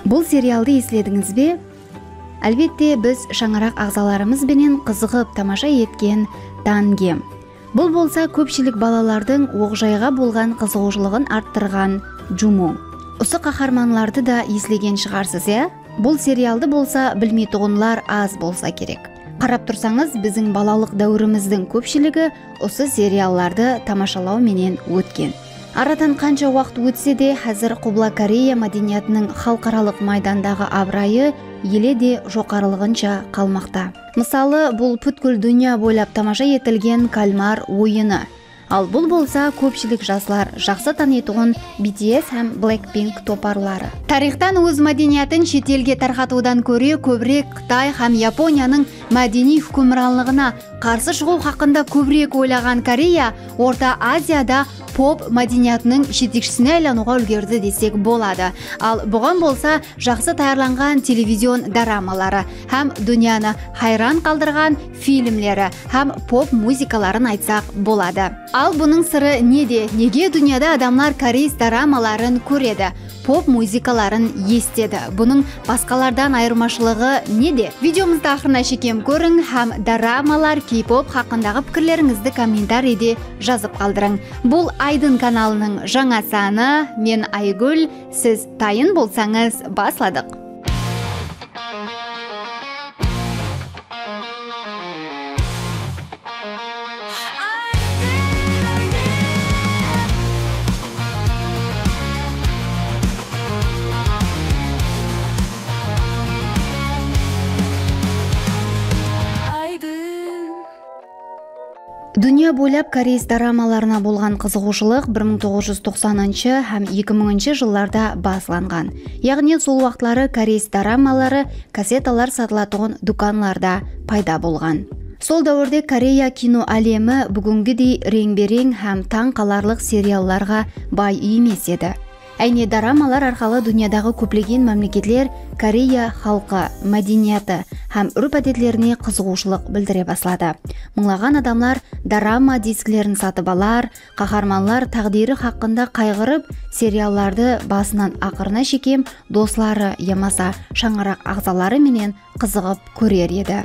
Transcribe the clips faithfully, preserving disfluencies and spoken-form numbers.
Bul serialdı esledińiz be? Álbette, biz shańaraq aǵzalarımız benen qızıǵıp tamasha etken Tangem. Bul bolsa kópshilik balalardıń oqjayǵa bolǵan qızıǵıwshılıǵın arttırǵan Jumong. Usı qaharmanlardı da eslegen shıǵarsız, ya? Bul serialdı bolsa bilmeytuǵınlar az bolsa kerek. Qarap tursańız, biziń balalıq dáwirimizdiń kópshiligi usı seriallardı tamashalaw menen ótken. Aradan qansha waqıt ótse de, házir Qubla Koreya mádeniyatınıń xalıqaralıq maydandaǵı abırayı ele de joqarılıǵınsha qalmaqta. Mısalı, bul pútkil dúnya boylap tamasha etilgen kalmar oyını. Al bul bolsa kópshilik jaslar jaqsı tanıytuǵın B T S hám Blackpink toparları. Tariyxtan óz mádeniyatın shet elge tarqatıwdan kóre kóbirek Qıtay hám Yaponiyanıń mádeniy húkimranlıǵına qarsı shıǵıw haqqında kóbirek oylaǵan Koreya Orta Aziyada pop mádeniyatınıń jetekshisine aylanıwǵa úlgerdi desek boladı. Al buǵan bolsa jaqsı tayarlanǵan televizion doramaları hám dúnyanı hayran qaldırǵan filmleri hám pop muzıkaların aytsaq boladı. Al bunıń sırı nede? Nege dúnyada adamlar koreys doramaların kóredi, pop muzıkaların esitedi? Bunıń basqalardan ayırmashılıǵı nede? Videomızdı aqırına shekem kóriń hám doramalar, key-pop haqqındaǵı pikirlerińizdi kommentariyde jazıp qaldırıń. Bul Aydın kanalınıń jańa sanı. Men Aygúl. Siz tayın bolsańız, basladıq. Dúnya boylap koreys doramalarına bolǵan qızıǵıwshılıq bir mıń toǵız júz toqsanınshı hám eki mıńınshı jıllarda baslanǵan. Yaǵnıy sol waqıtları koreys doramaları kassetalar satılatuǵın dúkanlarda payda bolǵan. Sol dáwirde Koreya kino álemi búgingidey reńbe-reń hám tań qalarlıq seriallarǵa bay emes edi. Áyne doramalar arqalı dúnyadaǵı kóplegen mámleketler Koreya xalqı, mádeniyatı hám úrp-ádetlerine qızıǵıwshılıq bildire basladı. Mıńlaǵan adamlar dorama disklerin satıp alar, qaharmanlar táǵdiyri haqqında qayǵırıp, seriallardı basınan aqırına shekem dosları yamasa shańaraq aǵzaları menen qızıǵıp kórer edi.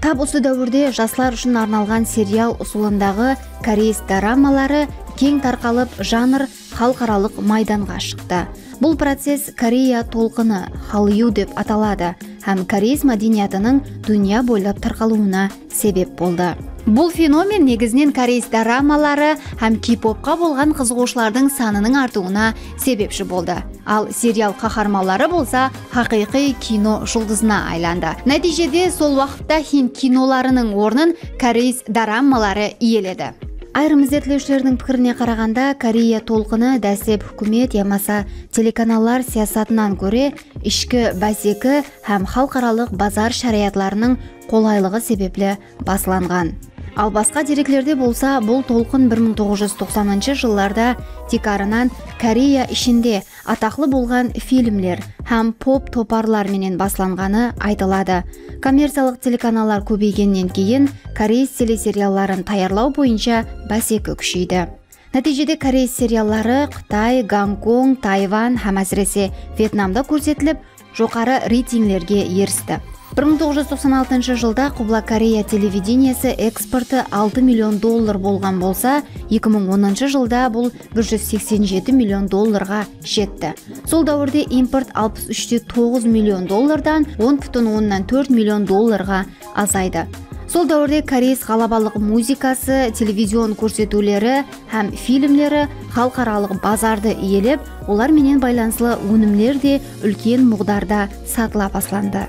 Tap usı dáwirde jaslar ushın arnalǵan serial usılındaǵı koreys doramaları keń tarqalıp, janr xalıqaralıq maydanǵa shıqtı. Bul process Koreya tolqını, Hallyu dep ataladı hám koreys mádeniyatınıń dúnya boylap tarqalıwına sebep boldı. Bul fenomen negizinen koreys doramaları hám key-popqa bolǵan qızıǵıwshılardıń sanınıń artıwına sebepshi boldı. Al serial qaharmanları bolsa haqıyqıy kino juldızına aylandı. Nátiyjede sol waqıtta hind kinolarınıń ornın koreys doramaları iyeledi. Ayırım izertlewshilerdiń pikirine qaraǵanda, Koreya tolqını dáslep húkimet yamasa telekanallar siyasatınan kóre ishki báseki hám xalıqaralıq bazar sharayatlarınıń qolaylıǵı sebepli baslanǵan. Al basqa dereklerde bolsa bul tolqın bir mıń toǵız júz toqsanınshı jıllarda tiykarınan Koreya ishinde ataqlı bolǵan filmler hám pop toparlar menen baslanǵanı aytıladı. Kommerciyalıq telekanallar kóbeygennen keyin koreys teleserialların tayarlaw boyınsha báseki kúsheydi. Nátiyjede koreys serialları Qıtay, Gonkong, Tayvan hám ásirese Vyetnamda kórsetilip, joqarı reytinglerge eristi. Bir mıń toǵız júz toqsan altınshı jılda Qubla Koreya televideniyesi eksportı altı million dollar bolǵan bolsa, eki mıń onınshı jılda bul bir júz seksen jeti million dollarǵa jetti. Sol dáwirde import alpıs úsh te toǵız million dollardan on pútin onnan tórt million dollarǵa azaydı. Sol dáwirde koreys ǵalabalıq muzıkası, televizion kórsetiwleri hám filmleri xalıqaralıq bazardı iyelep, olar menen baylanıslı ónimler de úlken muǵdarda satıla baslandı.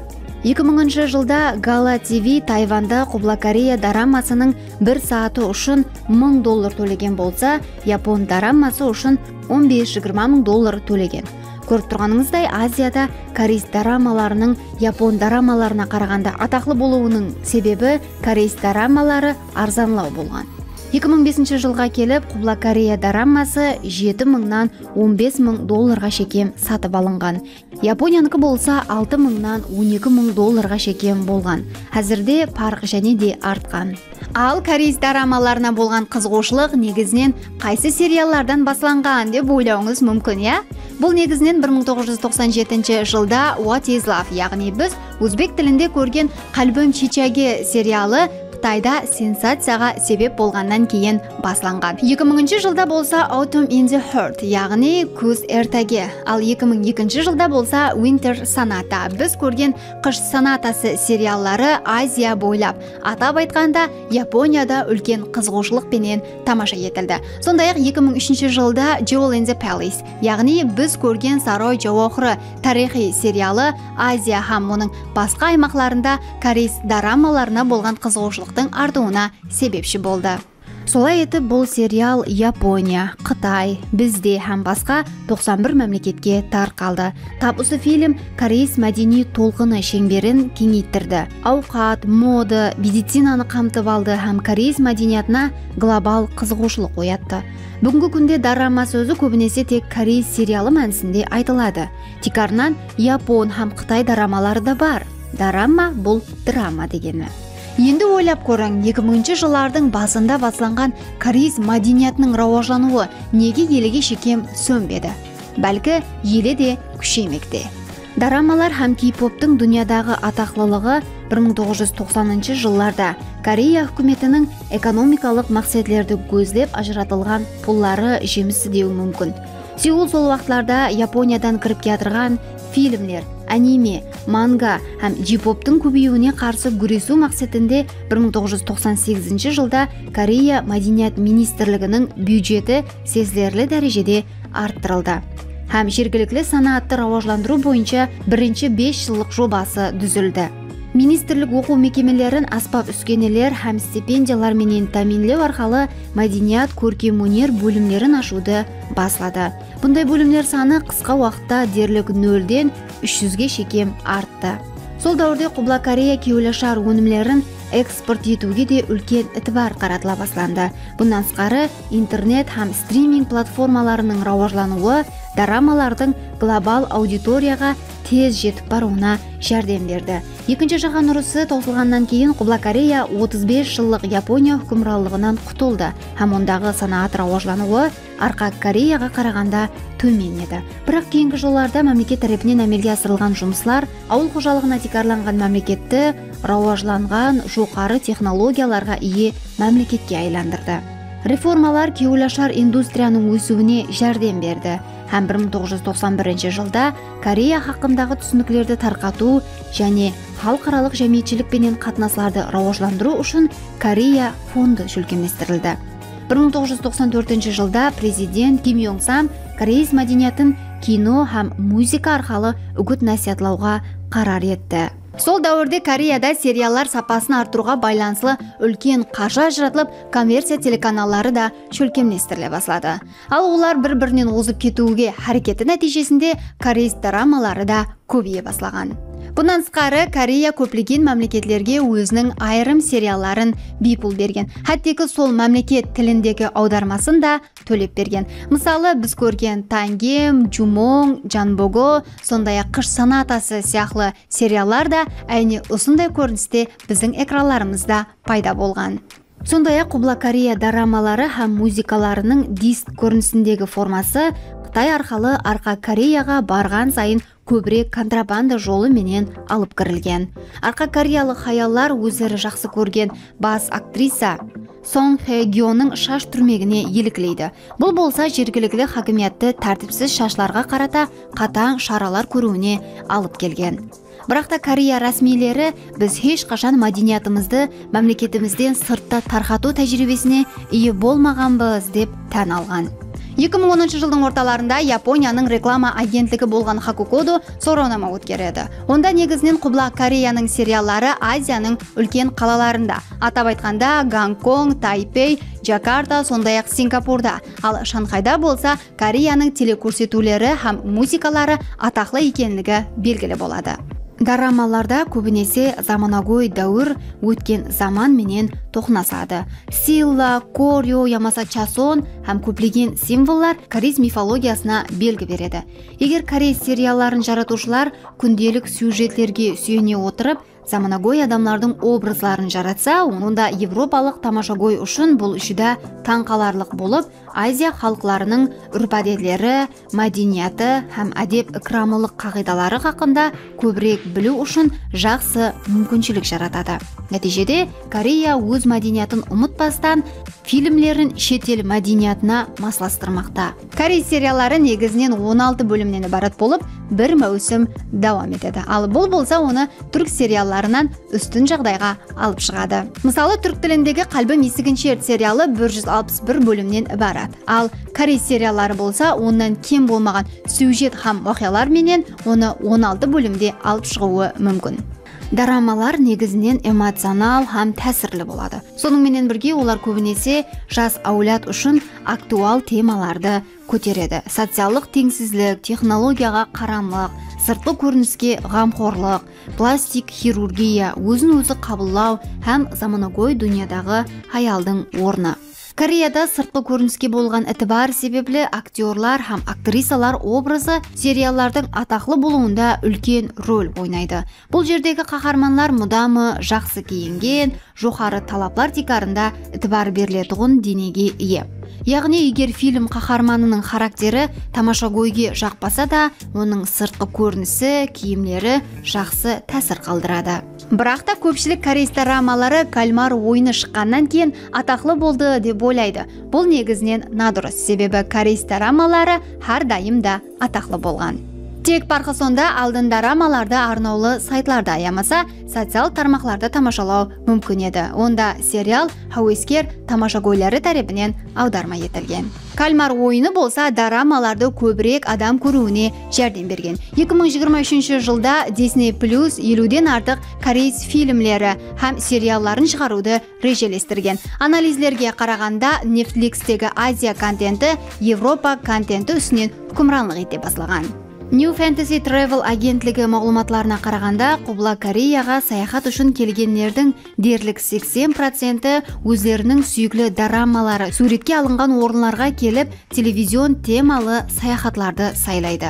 Eki mıńınshı jılda Gala T V Tayvanda Qubla Koreya doramasınıń bir saatı ushın mıń dollar tólegen bolsa, yapon doraması ushın on bes jigirma mıń dollar tólegen. Kórip turǵanıńızday, Aziyada koreys doramalarınıń yapon doramalarına qaraǵanda ataqlı bolıwınıń sebebi koreys doramaları arzanlaw bolǵan. Eki mıń besinshi jılǵa kelip, Qubla Koreya doramması jeti mıńnan on bes mıń dollarǵa shekem satıp alınǵan. Yaponiyanıki bolsa altı mıńnan on eki mıń dollarǵa shekem bolǵan. Házirde parıq jáne de artqan. Al, koreys doramalarına bolǵan qızıǵıwshılıq negizinen qaysı seriallardan baslanǵan dep oylawıńız múmkin, ya? Bul negizinen bir mıń toǵız júz toqsan jetinshi jılda What is Love, yaǵnıy biz ózbek tilinde kórgen Qálbim chichagi serialı Qıtayda sensaciyaǵa sebep bolǵannan keyin baslanǵan. Eki mıńınshı jılda bolsa Autumn in the Heart, yaǵnıy Kúz ertagi, al eki mıń ekinshi jılda bolsa Winter Sonata, biz kórgen Qısh sonatası serialları Aziya boylap, atap aytqanda Yaponiyada úlken qızıǵıwshılıq penen tamasha etildi. Sonday-aq, eki mıń úshinshi jılda Jewel in the Palace, yaǵnıy Biz kórgen saroy jáwahiri tariyxıy serialı Aziya hám onıń basqa aymaqlarında koreys doramalarına bolǵan qızıǵıwshılıqtıń artıwına sebepshi boldı. Solay etip, bul serial Yaponiya, Qıtay, bizde hám basqa toqsan bir mámleketke tarqaldı. Tap usı film koreys mádeniy tolqını sheńberin keńeyttirdi. Awqat, moda, medicinanı qamtıp aldı hám koreys mádeniyatına global qızıǵıwshılıq oyattı. Búgingi kúnde dorama sózi kóbinese tek koreys serialı mánisinde aytıladı. Tiykarınan yapon hám qıtay doramaları da bar. Dorama, bul drama degeni. Endi oylap kóriń, eki mıńınshı jıllardıń basında baslanǵan koreys mádeniyatınıń rawajlanıwı nege elege shekem sónbedi? Bálki, ele de kúsheymekte. Doramalar hám key-poptıń dúnyadaǵı ataqlılıǵı bir mıń toǵız júz toqsanınshı jıllarda Koreya húkimetiniń ekonomikalıq maqsetlerdi gózlep ajıratılǵan pulları jemisi dew múmkin. Seul sol waqıtlarda Yaponiyadan kirip kiyatırǵan filmler, anime, manga hám jipoptıń kóbeyiwine qarsı gúresiw maqsetinde bir mıń toǵız júz toqsan segizinshi jılda Koreya Mádeniyat ministrliginiń byudjeti sezilerli dárejede arttırıldı hám jergilikli sanaattı rawajlandırıw boyınsha birinshi bes jıllıq jobası dúzildi. Ministrlik oqıw mekemelerin ásbap-úskeneler hám stipendiyalar menen támiyinlew arqalı mádeniyat, kórkem óner bólimlerin ashıwdı basladı. Bunday bólimler sanı qısqa waqıtta derlik nolden úsh júzge shekem arttı. Sol dáwirde Qubla Koreya kewilashar ónimlerin eksport etiwge de úlken itibar qaratıla baslandı. Bunnan tısqarı, internet hám striming platformalarınıń rawajlanıwı doramalardıń global auditoriyaǵa tez jetip barıwına járdem berdi. Ekinshi jáhán urısı tawsılǵannan keyin Qubla Koreya otız bes jıllıq Yaponiya húkimranlıǵınan qutıldı hám ondaǵı sanaat rawajlanıwı Arqa Koreyaǵa qaraǵanda tómen edi. Biraq keyingi jıllarda mámleket tárepinen ámelge asırılǵan jumıslar awıl xojalıǵına tiykarlanǵan mámleketti rawajlanǵan, joqarı texnologiyalarǵa iye mámleketke aylandırdı. Reformalar kewilashar industriyanıń ósiwine járdem berdi hám bir mıń toǵız júz toqsan birinshi jılda Koreya haqqındaǵı túsiniklerdi tarqatıw jáne xalıqaralıq jámiyetshilik penen qatnaslardı rawajlandırıw ushın Koreya fondı shólkemlestirildi. Bir mıń toǵız júz toqsan tórtinshi jılda prezident Kim Yong Sam koreys mádeniyatın kino hám muzıka arqalı úgit-násiyatlawǵa qarar etti. Sol dáwirde Koreyada seriallar sapasın arttırıwǵa baylanıslı úlken qarjı ajıratılıp, kommerciya telekanalları da shólkemlestirile basladı. Al, olar bir-birinen ozıp ketiwge háreketi nátiyjesinde koreys doramaları da kóbeye baslaǵan. Bunnan tısqarı, Koreya kóplegen mámleketlerge óziniń ayırım serialların biypul bergen, hátteki sol mámleket tilindegi awdarmasın da tólep bergen. Mısalı, biz kórgen Tangem, Jumong, Janbogo, sonday-aq Qısh sonatası sıyaqlı seriallar da áyne usınday kóriniste biziń ekranlarımızda payda bolǵan. Sonday-aq, Qubla Koreya doramaları hám muzıkalarınıń disk kórinisindegi forması Qıtay arqalı Arqa Koreyaǵa barǵan sayın kóbirek kontrabanda jolı menen alıp kirilgen. Arqa koreyalıq hayallar ózleri jaqsı kórgen bas aktrisa Song Hye Gyonıń shash túrmegine elikleydi. Bul bolsa jergilikli hákimiyattı tártipsiz shashlarǵa qarata qatań sharalar kóriwine alıp kelgen. Biraq ta Koreya rásmiyleri biz hesh qashan mádeniyatımızdı mámleketimizden sırtta tarqatıw tájiriybesine iye bolmaǵanbız, dep tán alǵan. Eki mıń onınshı jıldıń ortalarında Yaponiyanıń reklama agentligi bolǵan Hakukodo sorawnama ótkeredi. Onda negizinen Qubla Koreyanıń serialları Aziyanıń úlken qalalarında, atap aytqanda, Gonkong, Taypey, Jakarta, sonday-aq Singapurda, al Shanxayda bolsa Koreyanıń telekórsetiwleri hám muzıkaları ataqlı ekenligi belgili boladı. Doramalarda kóbinese zamanagóy dáwir, ótken zaman menen toqınasadı. Silla, koryo yamasa chason hám kóplegen simvollar koreys mifologiyasına belgi beredi. Eger koreys serialların jaratıwshılar kúndelik syujetlerge súyene otırıp, zamanagóy adamlardıń obrazların jaratsa, onda evropalıq tamashagóy ushın bul júdá tań qalarlıq bolıp, Aziya xalıqlarınıń úrp-ádetleri, mádeniyatı hám ádep-ikramlılıq qaǵıydaları haqqında kóbirek biliw ushın jaqsı múmkinshilik jaratadı. Nátiyjede, Koreya óz mádeniyatın umıtpastan, filmlerin shet el mádeniyatına maslastırmaqta. Koreys serialları negizinen on altı bólimnen ibarat bolıp, bir máwsim dawam etedi. Al bul bolsa onı túrk seriallarınan ústin jaǵdayǵa alıp shıǵadı. Mısalı, túrk tilindegi Qálbim esiginshi ert serialı bir júz alpıs bir bólimnen ibarat. Al koreys serialları bolsa onnan kem bolmaǵan syujet hám waqıyalar menen onı on altı bólimde alıp shıǵıwı múmkin. Doramalar negizinen emocional hám tásirli boladı. Sonıń menen birge, olar kóbinese jas áwlad ushın aktual temalardı kóteredi. Sociallıq teńsizlik, texnologiyaǵa qaramlıq, sırtqı kóriniske ǵamxorlıq, plastik xirurgiya, ózin-ózi qabıllaw hám zamanagóy dúnyadaǵı hayaldıń ornı. Koreyada sırtqı kóriniske bolǵan itibar sebepli aktyorlar hám aktrisalar obrazı seriallardıń ataqlı bolıwında úlken rol oynaydı. Bul jerdegi qaharmanlar mudamı jaqsı kiyingen, joqarı talaplar tiykarında itibar beriletuǵın denege iye. Yaǵnıy, eger film qaharmanınıń xarakteri tamashagóyge jaqpasa da, onıń sırtqı kórinisi, kiyimleri jaqsı tásir qaldıradı. Biraq ta kópshilik koreys doramaları Kalmar oyını shıqqannan keyin ataqlı boldı dep oylaydı. Bul negizinen nadurıs, sebebi koreys doramaları hár dayım da ataqlı bolǵan. Tek parqı sonda, aldın doramalardı arnawlı saytlarda yamasa social tarmaqlarda tamashalaw múmkin edi. Onda serial háwesker tamashagóyleri tárepinen awdarma etilgen. Kalmar oyını bolsa doramalardı kóbirek adam kóriwine járdem bergen. Eki mıń jigirma úshinshi jılda Disney Plus eliwden artıq koreys filmleri hám serialların shıǵarıwdı rejelestirgen. Analizlerge qaraǵanda, Netflixtegi Aziya kontenti Evropa kontenti ústinen húkimranlıq ete baslaǵan. New Fantasy Travel agentligi maǵlıwmatlarına qaraǵanda, Qubla Koreyaǵa sayaxat ushın kelgenlerdiń derlik seksen procenti ózleriniń súyikli doramaları súwretke alınǵan orınlarǵa kelip, televizion temalı sayaxatlardı saylaydı.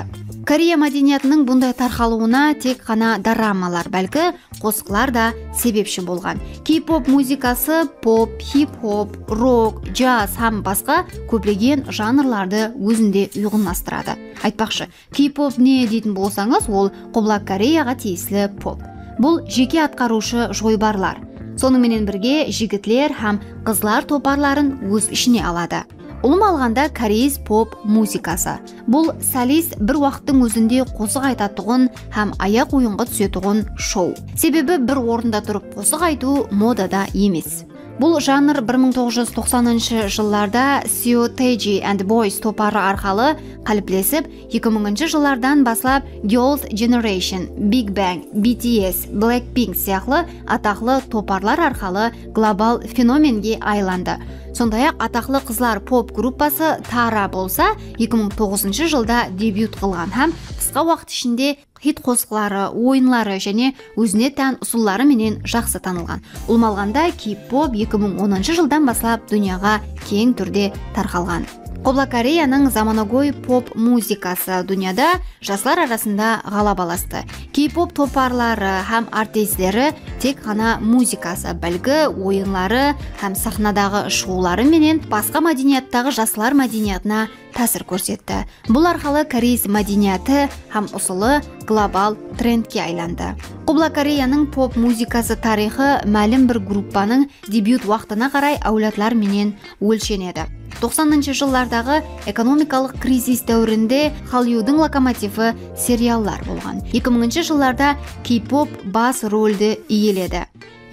Koreya mádeniyatınıń bunday tarqalıwına tek ǵana doramalar, bálki qosıqlar da sebepshi bolǵan. K-pop muzıkası pop, hip-hop, rok, djaz hám basqa kóplegen janrlardı ózinde uyǵınlastıradı. Aytpaqshı, K-pop ne deytin bolsańız, ol Qubla Koreyaǵa tiyisli pop. Bul jeke atqarıwshı joybarlar. Sonıń menen birge, jigitler hám qızlar toparların óz ishine aladı. Ulıwma alǵanda, koreys pop muzıkası. Bul solist bir waqıttıń ózinde qosıq aytatuǵın hám ayaq oyınǵa túsetuǵın shou. Sebebi bir orında turıp qosıq aytıw modada emes. Bul janr bir mıń toǵız júz toqsanınshı jıllarda Seo Taiji and Boys toparı arqalı qáliplesip, eki mıńınshı jıllardan baslap Girls Generation, Big Bang, B T S, Blackpink sıyaqlı ataqlı toparlar arqalı global fenomenge aylandı. Sonday-aq, ataqlı qızlar pop gruppası Tara bolsa eki mıń toǵızınshı jılda debyut qılǵan hám qısqa waqıt ishinde xit qosıqları, oyınları jáne ózine tán usılları menen jaqsı tanılǵan. Ulıwma alǵanda, K-pop eki mıń onınshı jıldan baslap dúnyaǵa keń túrde tarqalǵan. Qubla Koreyanıń zamanagóy pop muzıkası dúnyada jaslar arasında ǵalabalastı. K-pop toparları hám artistleri tek ǵana muzıkası, bálki oyınları hám saxnadaǵı shıǵıwları menen basqa mádeniyattaǵı jaslar mádeniyatına tásir kórsetti. Bul arqalı koreys mádeniyatı hám usılı global trendke aylandı. Qubla Koreyanıń pop muzıkası tariyxı málim bir gruppanıń debyut waqtına qaray áwladlar menen ólshenedi. Toqsanınshı jıllardaǵı ekonomikalıq krizis dáwirinde Xalyudıń lokomotivi seriallar bolǵan. Eki mıńınshı jıllarda K-pop bas roldi iyeledi.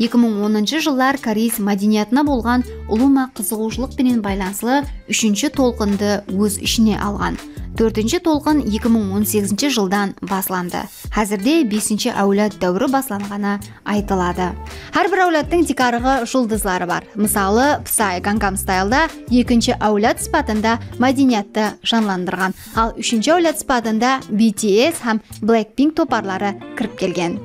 Eki mıń onınshı jıllar koreys mádeniyatına bolǵan ulıwma qızıǵıwshılıq penen baylanıslı úshinshi tolqındı óz ishine alǵan. Tórtinshi tolqın eki mıń on segizinshi jıldan baslandı. Házirde besinshi áwlad dáwiri baslanǵanı aytıladı. Hár bir áwladtıń tiykarǵı juldızları bar. Mısalı, Psy Gangnam Style'da ekinshi áwlad sıpatında mádeniyattı janlandırǵan, al úshinshi áwlad sıpatında B T S hám Blackpink toparları kirip kelgen.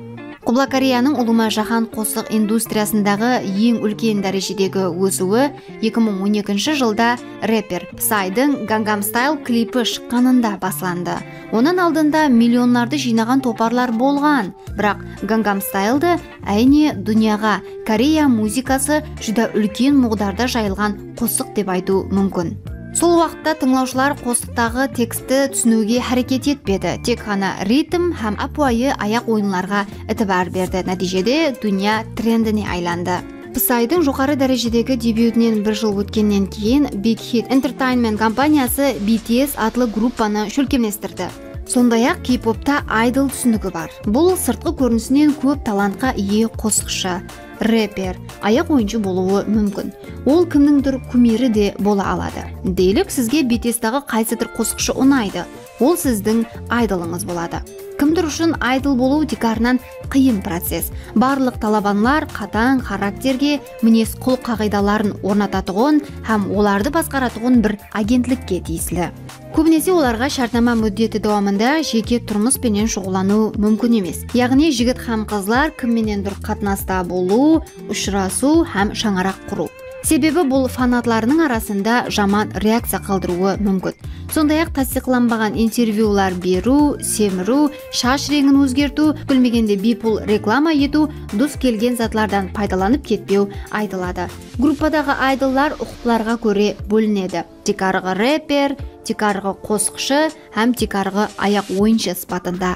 Qubla Koreyanıń ulıwma jáhán qosıq industriyasındaǵı eń úlken dárejedegi ósiwi eki mıń on ekinshi jılda reper Psydıń Gangnam Style klipi shıqqanında baslandı. Onnan aldında millionlardı jıynaǵan toparlar bolǵan, biraq Gangnam Style'dı áyne dúnyaǵa Koreya muzıkası júdá úlken muǵdarda jayılǵan qosıq dep aytıw múmkin. Sol waqıtta tıńlawshılar qosıqtaǵı tekstti túsiniwge háreket etpedi, tek ǵana ritm hám ápiwayı ayaq oyınlarǵa itibar berdi. Nátiyjede dúnya trendine aylandı. Psydıń joqarı dárejedegi debyutinen bir jıl ótkennen keyin Big Hit Entertainment kompaniyası B T S atlı gruppanı shólkemlestirdi. Sonday-aq, K-popta idol túsinigi bar. Bul sırtqı kórinisinen kóp talantqa iye qosıqshı, reper, ayaq oyınshı bolıwı múmkin. Ol kimnińdur kumiri de bola aladı. Deylik, sizge B T S'taǵı qaysıdır qosıqshı unaydı, ol sizdiń idolıńız boladı. Kimdir ushın idol bolıw tiykarınan qıyın process. Barlıq talabanlar qatań xarakterge, minez-qulıq qaǵıydaların ornatatuǵın hám olardı basqaratuǵın bir agentlikke tiyisli. Kóbinese olarǵa shártnama múddeti dawamında jeke turmıs penen shuǵıllanıw múmkin emes. Yaǵnıy, jigit hám qızlar kim menendur qatnasta bolıw, ushırasıw hám shańaraq qurıw. Sebebi bul fanatlarınıń arasında jaman reakciya qaldırıwı múmkin. Sonday-aq, tastıyıqlanbaǵan intervyular beriw, semiriw, shash reńin ózgertiw, kútilmegende biypul reklama etiw dus kelgen zatlardan paydalanıp ketpew aytıladı. Gruppadaǵı idollar uqıplarǵa kóre bólinedi. Tiykarǵı reper, tiykarǵı qosıqshı hám tiykarǵı ayaq oyınshı sıpatında.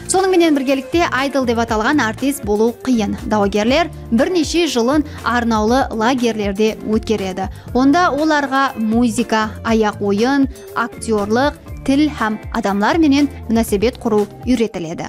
Sonıń menen birgelikte, idol dep atalǵan artist bolıw qıyın. Dawagerler bir neshe jılın arnawlı lagerlerde ótkeredi. Onda olarǵa muzıka, ayaq oyın, aktyorlıq, til hám adamlar menen múnásebet qurıw úyretiledi.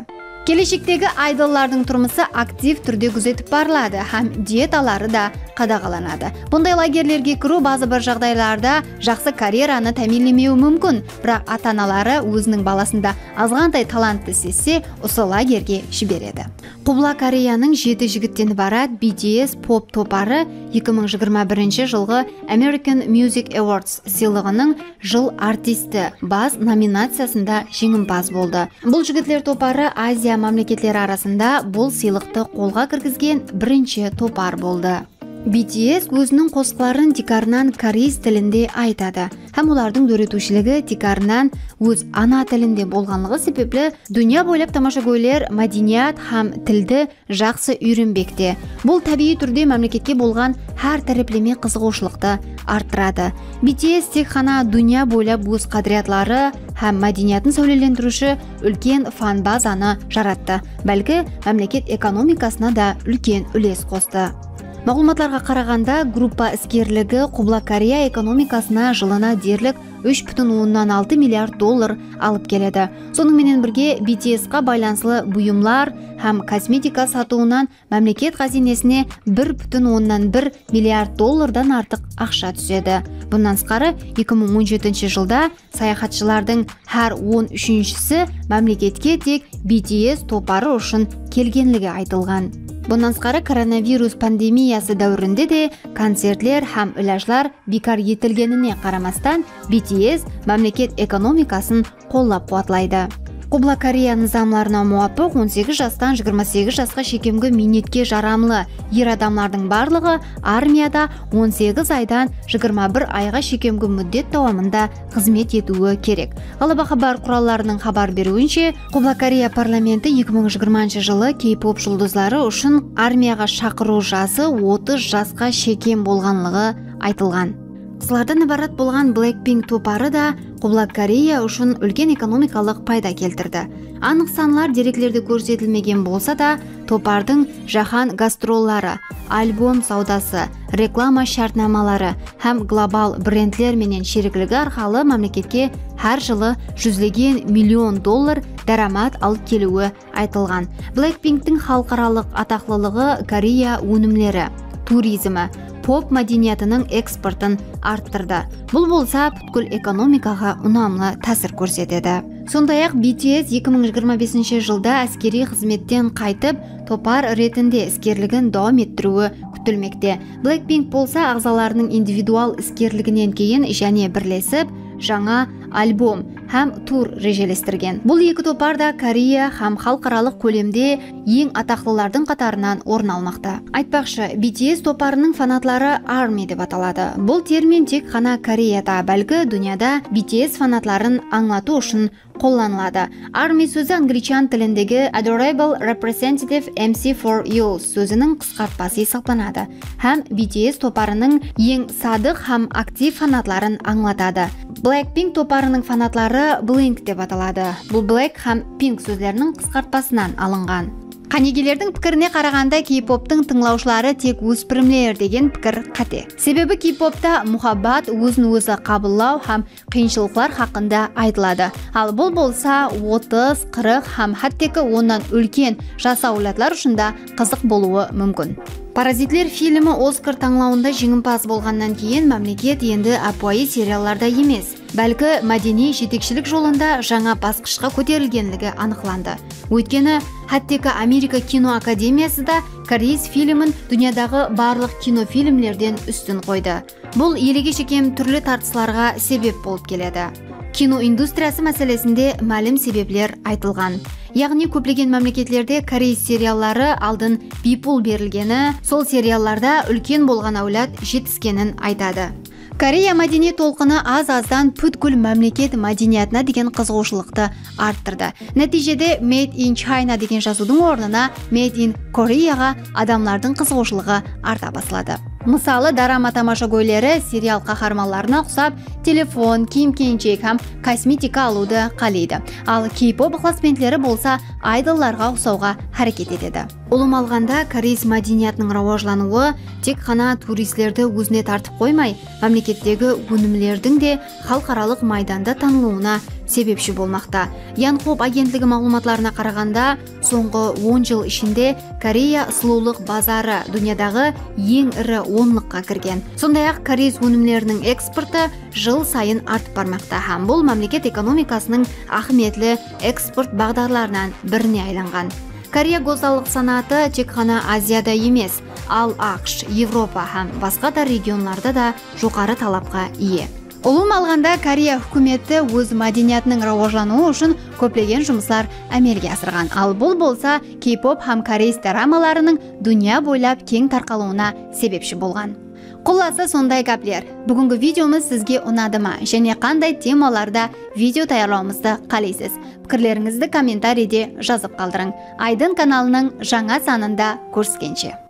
Keleshektegi idollardıń turmısı aktiv túrde gúzetip barıladı hám dietaları da qadaǵalanadı. Bunday lagerlerge kiriw bazı bir jaǵdaylarda jaqsı karyeranı támiyinlemewi múmkin, biraq ata-anaları óziniń balasında azǵantay talanttı sezse, usı lagerge jiberedi. Qubla Koreyanıń jeti jigitten ibarat B T S pop toparı eki mıń jigirma birinshi jılǵı American Music Awards sıylıǵınıń Jıl artisti bas nominaciyasında jeńimpaz boldı. Bul jigitler toparı Aziya mámleketleri arasında bul sıylıqtı qolǵa kirgizgen birinshi topar boldı. B T S óziniń qosıqların tiykarınan koreys tilinde aytadı hám olardıń dóretiwshiligi tiykarınan óz ana tilinde bolǵanlıǵı sebepli dúnya boylap tamashagóyler mádeniyat hám tildi jaqsı úyrenbekte. Bul tábiyiy túrde mámleketke bolǵan hár tárepleme qızıǵıwshılıqtı arttıradı. B T S tek ǵana dúnya boylap óz qádiriyatları hám mádeniyatın sáwlelendiriwshi úlken fan bazanı jarattı, bálki mámleket ekonomikasına da úlken úles qostı. Maǵlıwmatlarǵa qaraǵanda, gruppa iskerligi Qubla Koreya ekonomikasına jılına derlik úsh pútin onnan altı milliard dollar alıp keledi. Sonıń menen birge, B T S qa baylanıslı buyımlar hám kosmetika satıwınan mámleket ǵáziynesine bir pútin onnan bir milliard dollardan artıq aqsha túsedi. Bunnan tısqarı, eki mıń on jetinshi jılda sayaxatshılardıń hár on úshinshisi mámleketke tek B T S toparı ushın kelgenligi aytılǵan. Bunnan tısqarı, koronavirus pandemiyası dáwirinde de koncertler hám ilajlar biykar etilgenine qaramastan, B T S mámleket ekonomikasın qollap-quwatlaydı. Qubla Koreya nızamlarına muwapıq, on segiz jastan jigirma segiz jasqa shekemgi miynetke jaramlı er adamlardıń barlıǵı armiyada on segiz aydan jigirma bir ayǵa shekemgi múddet dawamında xızmet etiwi kerek. Ǵalaba xabar qurallarınıń xabar beriwinshe, Qubla Koreya parlamenti eki mıń jigirmanshı jılı K-pop juldızları ushın armiyaǵa shaqırıw jası otız jasqa shekem bolǵanlıǵı aytılǵan. Qızlardan ibarat bolǵan Blackpink toparı da Qubla Koreya ushın úlken ekonomikalıq payda keltirdi. Anıq sanlar dereklerde kórsetilmegen bolsa da, topardıń jáhán gastrolları, albom sawdası, reklama shártnamaları hám global brendler menen sherikligi arqalı mámleketke hár jılı júzlegen million dollar dáramat alıp keliwi aytılǵan. Blackpinktiń xalıqaralıq ataqlılıǵı Koreya ónimleri, turizmi, pop mádeniyatınıń eksportın arttırdı. Bul bolsa pútkil ekonomikaǵa unamlı tásir kórsetedi. Sonday-aq, B T S eki mıń jigirma besinshi jılda áskeriy xızmetten qaytıp, topar retinde iskerligin dawam ettiriwi kútilmekte. Blackpink bolsa aǵzalarınıń individual iskerliginen keyin jáne birlesip, jańa albom hám tur rejelestirgen. Bul eki topar da Koreya hám xalıqaralıq kólemde eń ataqlılardıń qatarınan orın almaqta. Aytpaqshı, B T S toparınıń fanatları ARMY dep ataladı. Bul termin tek ǵana Koreyada, bálki dúnyada B T S fanatların ańlatıw ushın qollanıladı. ARMY sózi anglichan tilindegi Adorable Representative M C for Youth sóziniń qısqartpası esaplanadı hám B T S toparınıń eń sadıq hám aktiv fanatların ańlatadı. Blackpink toparınıń fanatları Blink dep ataladı. Bul Black hám Pink sózleriniń qısqartpasınan alınǵan. Qánigelerdiń pikirine qaraǵanda, K-poptıń tıńlawshıları tek óspirimler degen pikir qáte. Sebebi K-popta muhabbat, ózin-ózi qabıllaw hám qıyınshılıqlar haqqında aytıladı. Al bul bolsa otız, qırıq hám hátteki onnan úlken jas áwladlar ushın da qızıq bolıwı múmkin. Parazitler filmi Oskar tańlawında jeńimpaz bolǵannan keyin mámleket endi ápiwayı seriallarda emes, bálki mádeniy jetekshilik jolında jańa basqıshqa kóterilgenligi anıqlandı. Óytkeni, hátteki Amerika kino akademiyası da koreys filmin dúnyadaǵı barlıq kinofilmlerden ústin qoydı. Bul elege shekem túrli tartıslarǵa sebep bolıp keledi. Kino industriyası máselesinde málim sebepler aytılǵan. Yaǵnıy, kóplegen mámleketlerde koreys serialları aldın biypul berilgeni, sol seriallarda úlken bolǵan áwlad jetiskenin aytadı. Koreya mádeniy tolqını az-azdan pútkil mámleket mádeniyatına degen qızıǵıwshılıqtı arttırdı. Nátiyjede Made in China degen jazıwdıń ornına Made in Koreaǵa adamlardıń qızıǵıwshılıǵı arta basladı. Mısalı, dorama tamashagóyleri serial qaharmanlarına uqsap telefon, kiyim-kenshek hám kosmetika alıwdı qáleydi. Al K-pop ıqlasbentleri bolsa aydollarǵa uqsawǵa háreket etedi. Ulıwma alǵanda, koreys mádeniyatınıń rawajlanıwı tek ǵana turistlerdi ózine tartıp qoymay, mámlekettegi ónimlerdiń de xalıqaralıq maydanda tanılıwına sebepshi bolmaqta. Yonhap agentligi maǵlıwmatlarına qaraǵanda, sońǵı on jıl ishinde Koreya sulıwlıq bazarı dúnyadaǵı eń iri onlıqqa kirgen. Sonday-aq, koreys ónimleriniń eksportı jıl sayın artıp barmaqta hám bul mámleket ekonomikasınıń áhmiyetli eksport baǵdarlarınan birine aylanǵan. Koreya gózzallıq sanaatı tek ǵana Aziyada emes, al AQSh, Evropa hám basqa da regionlarda da joqarı talapqa iye. Ulıwma alǵanda, Koreya húkimeti óz mádeniyatınıń rawajlanıwı ushın kóplegen jumıslar ámelge asırǵan. Al bul bolsa K-pop hám koreys doramalarınıń dúnya boylap keń tarqalıwına sebepshi bolǵan. Qullası, sonday gápler. Búgingi videomız sizge unadı ma? Jáne qanday temalarda video tayarlawımızdı qáleysiz? Pikirlerińizdi kommentariyde jazıp qaldırıń. Aydın kanalınıń jańa sanında kóriskenshe!